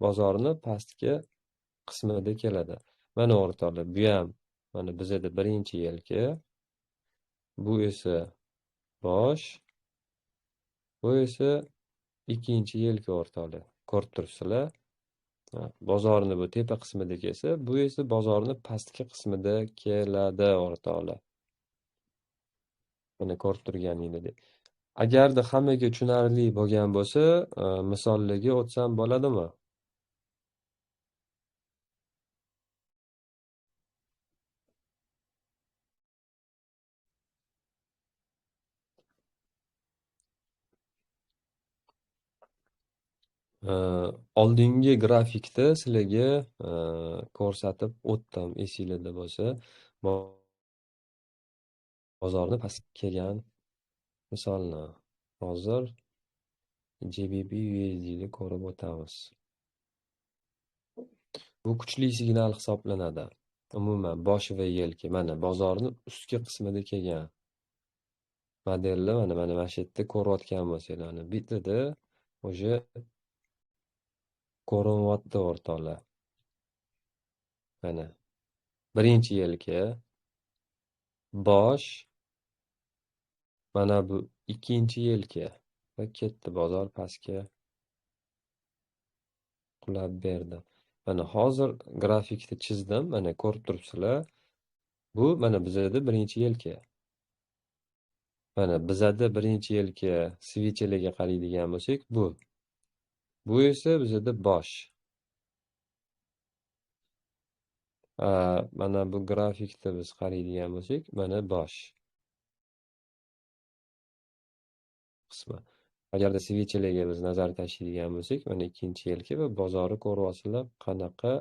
bozorni pastki qismida keladi. Mana o'rtoqlar, bu ham mana bizda birinchi yelka, bu esa bosh, bu esa ikkinchi yelka o'rtoqlar. Ko'rib turibsizlar. Bozorni bu tepa qismida kelsa, bu esa bozorni pastki qismida keladi o'rtoqlar. Mana ko'rib turganingizdek. Agarda hammaga tushunarli bo'lgan bo'lsa, misollarga o'tsam bo'ladimi? Oldingi grafikda sizlarga ko'rsatib o'tdim, esinglarda bo'lsa, bozorni pastga kelgan misolni hozir GBP USD ni ko'rib o'tamiz. Bu kuchli signal hisoblanadi. Umuman bosh va yelka mana bozorni ustki qismida kelgan modelni mana shu yerda ko'rayotgan bo'lsanglar, mana bittada o'sha ko'rinyapti o'rtoqlar. Mana birinchi yelka, bosh, mana bu ikkinchi yelka va ketdi bozor pastga qulab berdi. Mana hozir grafikda chizdim, mana ko'rib turibsizlar. Bu mana bizada birinchi yelka. Mana bizada birinchi yelka svichalarga qaraydigan bo'lsak, bu. Bu esa bizada bosh. Mana bu grafikda biz qaraydigan bo'lsak, mana bosh qismi. Agarda svichalarga biz nazar tashlaydigan bo'lsak, mana ikkinchi yelka va bozorni ko'ryapsizlar, qanaqa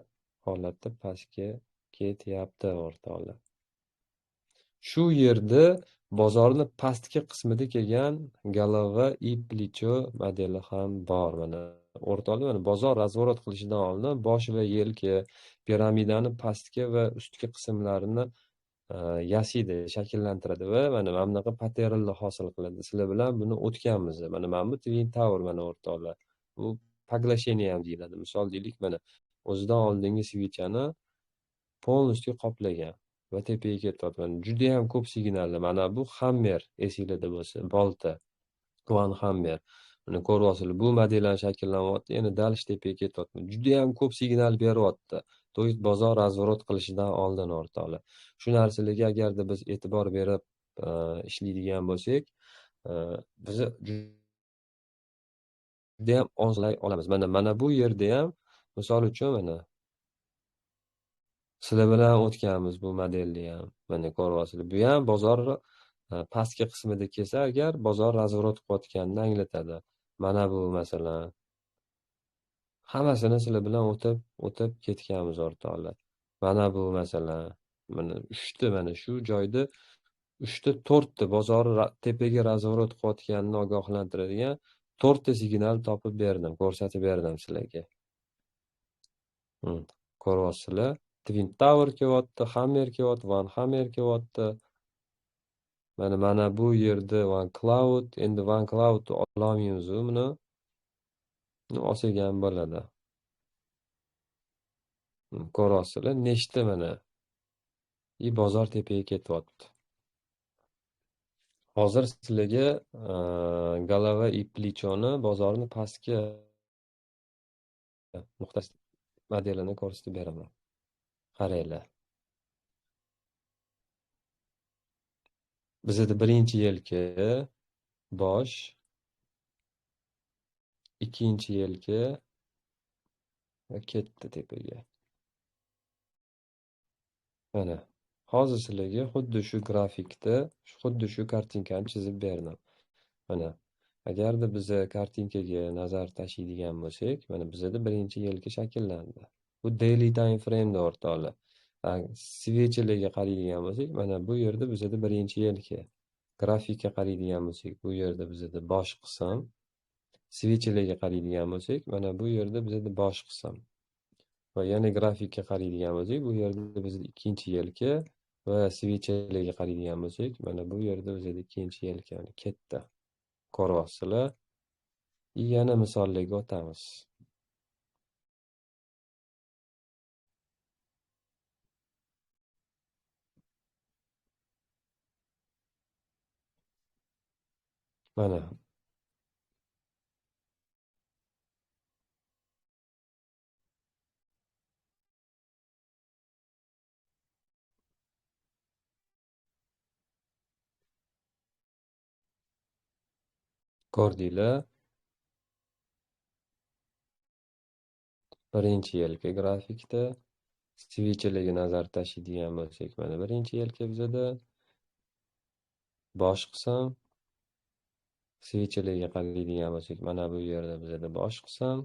holatda pastga ketyapti o'rtoqlar. Shu yerda bozorni pastki qismida kelgan голова и плечо modeli ham bor. Mana o'rtoqlar, mana bozor razворот qilishidan oldin bosh va yelka piramidani pastki va ustki qismlarini yasaydi, shakllantiradi va mana bunaqa patternlar hosil qiladi. Sizlar bilan buni o'tganmiz. Mana bu Twin Tower mana o'rtoqlar. Bu поглощение ham deyiladi. Misol deylik, mana o'zidan oldingi svichani полностью qoplagan va tepaga ketyapti. Mana juda ham ko'p signallar. Mana bu hammer, esinglarda bo'lsa, bolta, One Hammer. Mana ko'ryapsizlar, bu modellar shakllanyapti, yana dalish tepaga ketyapti. Juda ham ko'p signal beryapti. To есть bozor razворот qilishidan oldin o'rtoqlar. Shu narsalarga agarda biz e'tibor berib ishlaydigan bo'lsak, biz juda ham ozlay olamiz. Mana bu yerda ham misol uchun mana sizlar bilan o'tganmiz bu modelni ham. Mana ko'ryapsizlar, bu ham bozor pastki qismida kelsa, agar bozor razворот qilayotganini anglatadi. Mana bu masalan hammasini sizlar bilan o'tib ketganmiz o'rtoqlar. Mana bu masalan mana 3ta, mana shu joyda 3ta 4ta bozor tepaga razворот qilayotganini ogohlantiradigan 4ta signal topib berdim, ko'rsatib berdim sizlarga. Ko'ryapsizlar, Twin Tower kelyapti, Hammer kelyapti, One Hammer kelyapti. Mana bu yerda One Cloud, endi One Cloudni ololmaymiz buni. Olsak ham bo'ladi. Ko'ryapsizlar, nechta mana bozor tepaga ketyapti. Hozir sizlarga голова и плечо ni bozorni pastki nuqtasi modelini ko'rsatib beraman. Qaranglar. Bizda birinchi yelka bosh, ikkinchi yelka va ketdi tepaga. Mana hozir sizlarga xuddi shu grafikda, xuddi shu kartinkani chizib berdim. Mana agarda biz kartinkaga nazar tashlaydigan bo'lsak, mana bizda birinchi yelka shakllandi. Bu daily time frame'da o'rtoqlar. Svechalarga qaraydigan bo'lsak, mana bu yerda bizda birinchi yelka. Grafikka qaraydigan bo'lsak, bu yerda bizda bosh qism. Svechalarga qaraydigan bo'lsak, mana bu yerda bizda bosh qism. Va yana grafikka qaraydigan bo'lsak, bu yerda bizda ikkinchi yelka va svechalarga qaraydigan bo'lsak, mana bu yerda bizda ikkinchi yelka ketdi. Ko'ryapsizlar. Yana misollarga o'tamiz. Mana ko'rdinglar. Birinchi yelka grafikda svechalarga nazar tashlaydigan bo'lsak, mana birinchi yelka bizada bosh qism. Svechalarga qaraydigan bo'lsak, mana bu yerda bizada bosh qism.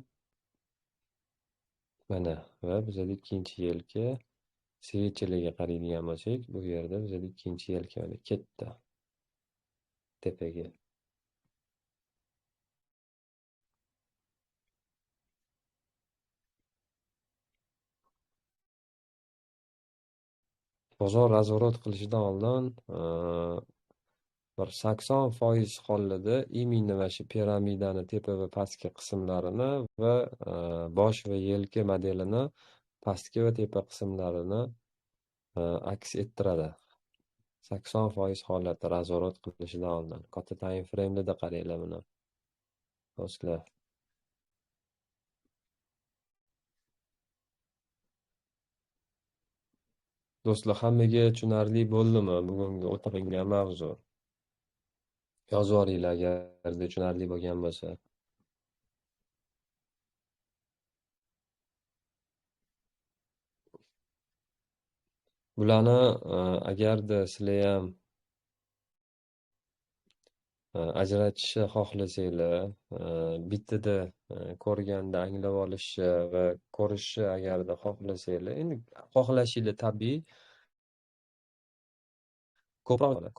Mana va bizada ikkinchi yelka svechalarga qaraydigan bo'lsak, bu yerda bizada ikkinchi yelka mana ketdi tepaga. Bozor razворот qilishidan oldin bir 80% hollarda именно mana shu piramidani tepa va pastki qismlarini va bosh va yelka modelini pastki va tepa qismlarini aks ettiradi. 80% holatda razворот qilishidan oldin. Katta time frame'da qaranglar buni. Do'stlar. Do'stlar, hammaga tushunarli bo'ldimi bugungi o'tilgan mavzu? Yozib yuboringlar agarda tushunarli bo'lgan bo'lsa. Bularni agarda sizlar ham ajratishni xohlasanglar, bittada ko'rganda anglab olishni va ko'rishni agarda xohlasanglar, endi xohlashinglar tabiiy,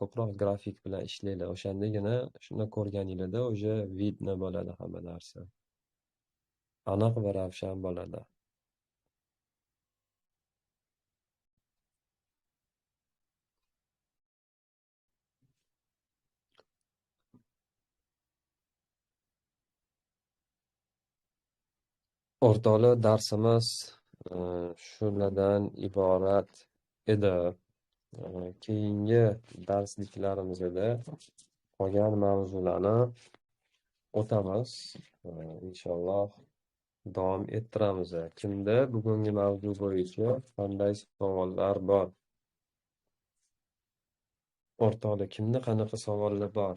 ko'proq grafik bilan ishlanglar, o'shandagina shuni ko'rganinglarda уже vidno bo'ladi hamma narsa. Aniq va ravshan bo'ladi. O'rtoqlar, darsimiz shulardan iborat edi. Keyingi darsliklarimizda qolgan mavzularni o'tamiz. Inshaalloh davom ettiramiz. Kimda bugungi mavzu bo'yicha qanday savollar bor? O'rtoqlar, kimda qanaqa savollar bor?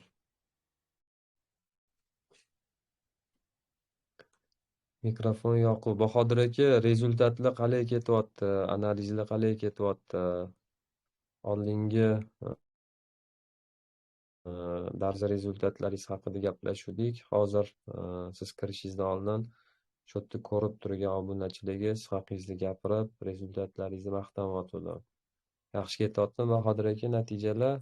Mikrofon yoqib. Bahodir aka, rezultatlar qalay ketyapti? Analizlar qalay ketyapti? Oldingi dars rezultatlaringiz haqida gaplashuvdik. Hozir siz kirishingizdan oldin shu yerda ko'rib turgan obunachilarga siz haqingizda gapirib, rezultatlaringizni maqtayotgandim. Yaxshi ketyaptimi Bahodir aka natijalar?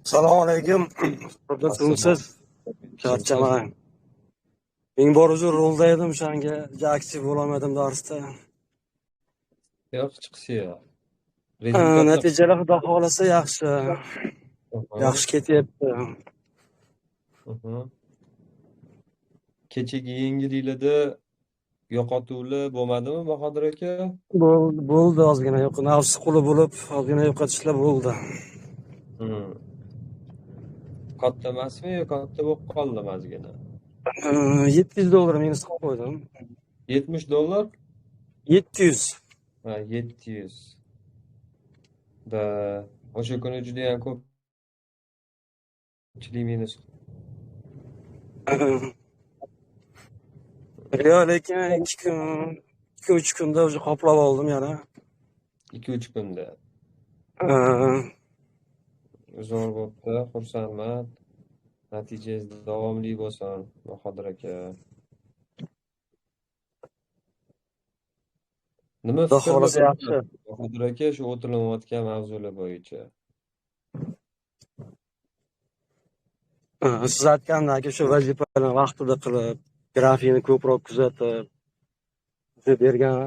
Assalomu alaykum. Siz charchamang. Ming bor uzr, rolda edim, o'shanga aktiv bo'lolmadim darsda. Yo'q, chiqsi yo'q. Natijalar xudo xohlasa yaxshi. Yaxshi ketyapti. Kechagi yangiliklarda yo'qotuvlar bo'lmadimi Bahodir aka? Bo'ldi, ozgina yo'q, nafs quli bo'lib, ozgina yo'qotishlar bo'ldi. Katta emasmi yo katta bo'lib qoldimi ozgina? $700 minus qilib qo'ydim. $70? 700. Ha, 700. Da, o'sha kuni juda ham ko'pchilik minus. Yo'q, lekin 2-3 kunda o'zi qoplab oldim yana. 2-3 kunda. Zo'r bo'pti, xursandman. Natijangiz davomli bo'lsin, Bahodir aka. Nima fikrlar Bahodir aka shu o'tilayotgan mavzular bo'yicha? Siz aytgandek, shu vazifalarni vaqtida qilib, grafikni ko'proq kuzatib, o'sha bergan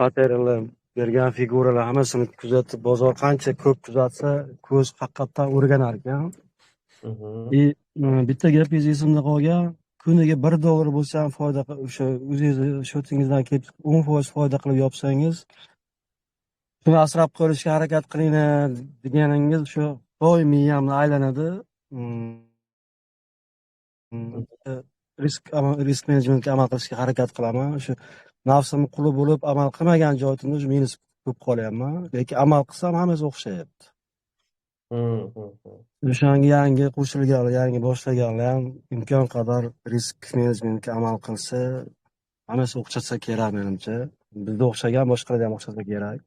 patternlar, bergan figuralar hammasini kuzatib, bozor qancha ko'p kuzatsa, ko'z haqiqatdan o'rganar ekan. И bitta gapingiz esimda qolgan, kuniga $1 bo'lsa ham foyda, o'sha o'zingizni shotingizdan kelib 10% foyda qilib yopsangiz, shuni asrab qolishga harakat qilinglar deganingiz shu doim miyamni aylanadi. Risk menejmentga amal qilishga harakat qilaman. O'sha nafsimni quli bo'lib amal qilmagan joyimda o'sha minus ko'p qolyapman, lekin amal qilsam hammasi o'xshayapti. O'shanga yangi qo'shilganlar, yangi boshlaganlar ham imkon qadar risk menejmentga amal qilsa, hammasi o'xshasa kerak menimcha. Bizda o'xshagan, boshqalarda ham o'xshasa kerak.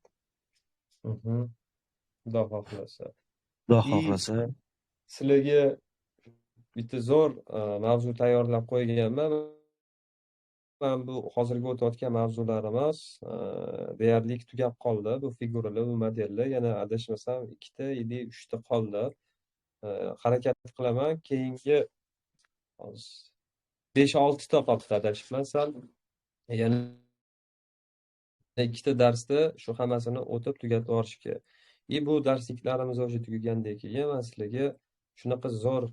Xudo xohlasa. Xudo xohlasa. Sizlarga bitta zo'r mavzu tayyorlab qo'yganman. Mana bu hozirgi o'tayotgan mavzularimiz deyarli tugab qoldi. Bu figuralar, bu modellar yana adashmasam 2 ta или 3 ta qoldi. Harakat qilaman. Keyingi 5-6 ta qolibdi, adashmasam. Yana 2 ta darsda shu hammasini o'tib tugatib yuborishga. И bu darsliklarimiz o'sha tugagandan keyin man sizlarga shunaqa zo'r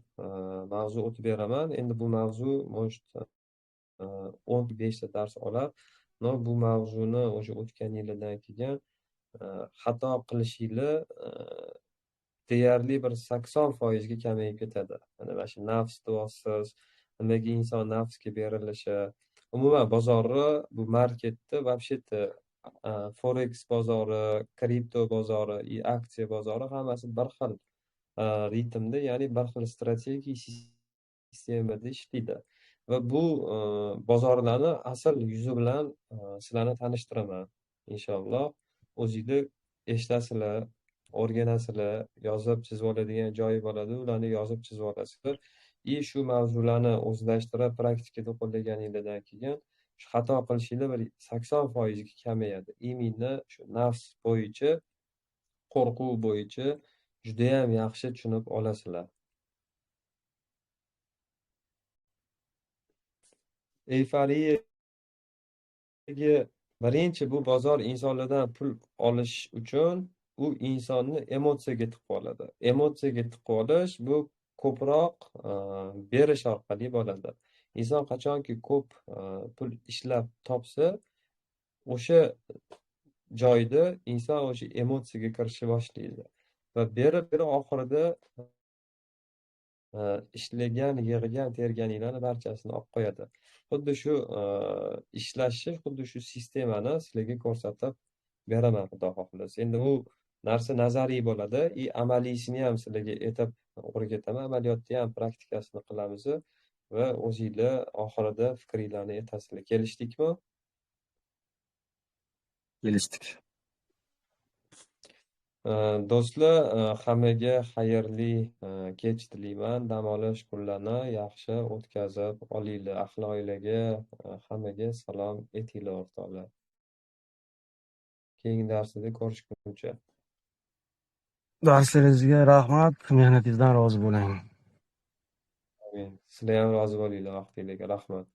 mavzu o'tib beraman. Endi bu mavzu, может, 15 ta dars oladi. Но bu mavzuni o'sha o'tganinglardan keyin xato qilishinglar deyarli bir 80% ga kamayib ketadi. Mana shu nafs deyapsiz, nimaga inson nafsga berilishi, umuman bozorni, bu marketni, вообще-то forex bozori, kripto bozori и aksiya bozori hammasi bir xil ritmda, ya'ni bir xil strategiya, sistemada ishlaydi. Va bu bozorlarni asl yuzi bilan sizlarni tanishtiraman inshaalloh. O'zinglar eshitasizlar, o'rganasizlar, yozib chizib oladigan joyi bo'ladi, ularni yozib chizib olasizlar. И shu mavzularni o'zlashtirib, praktikada qo'llaganinglardan keyin shu xato qilishinglar bir 80% ga kamayadi. Именно shu nafs bo'yicha, qo'rquv bo'yicha judayam yaxshi tushunib olasizlar. Eyforiyaga birinchi bu bozor insonlardan pul olish uchun u insonni emotsiyaga tiqib oladi. Emotsiyaga tiqib olish bu ko'proq berish orqali bo'ladi. Inson qachonki ko'p pul ishlab topsa, o'sha joyda inson o'sha emotsiyaga kirishni boshlaydi va berib berib oxirida ishlagan, yig'gan, terganinglarni barchasini olib qo'yadi. Xuddi shu ishlashni, xuddi shu sistemani sizlarga ko'rsatib beraman, xudo xohlasa. Endi bu narsa nazariy bo'ladi, и amaliysini ham sizlarga aytib o'rgataman, amaliyotda ham praktikasini qilamiz va o'zinglar oxirida fikringlarni aytasizlar. Kelishdikmi? Kelishdik. Do'stlar, hammaga xayrli kech tilayman. Dam olish kunlarini yaxshi o'tkazib olinglar. Ahli oilaga, hammaga salom aytinglar, o'rtoqlar. Keyingi darsda ko'rishguncha. Darslaringizga rahmat, mehnatingizdan rozi bo'ling. Amin. Sizlar ham rozi bo'linglar vaqtinglarga. Rahmat.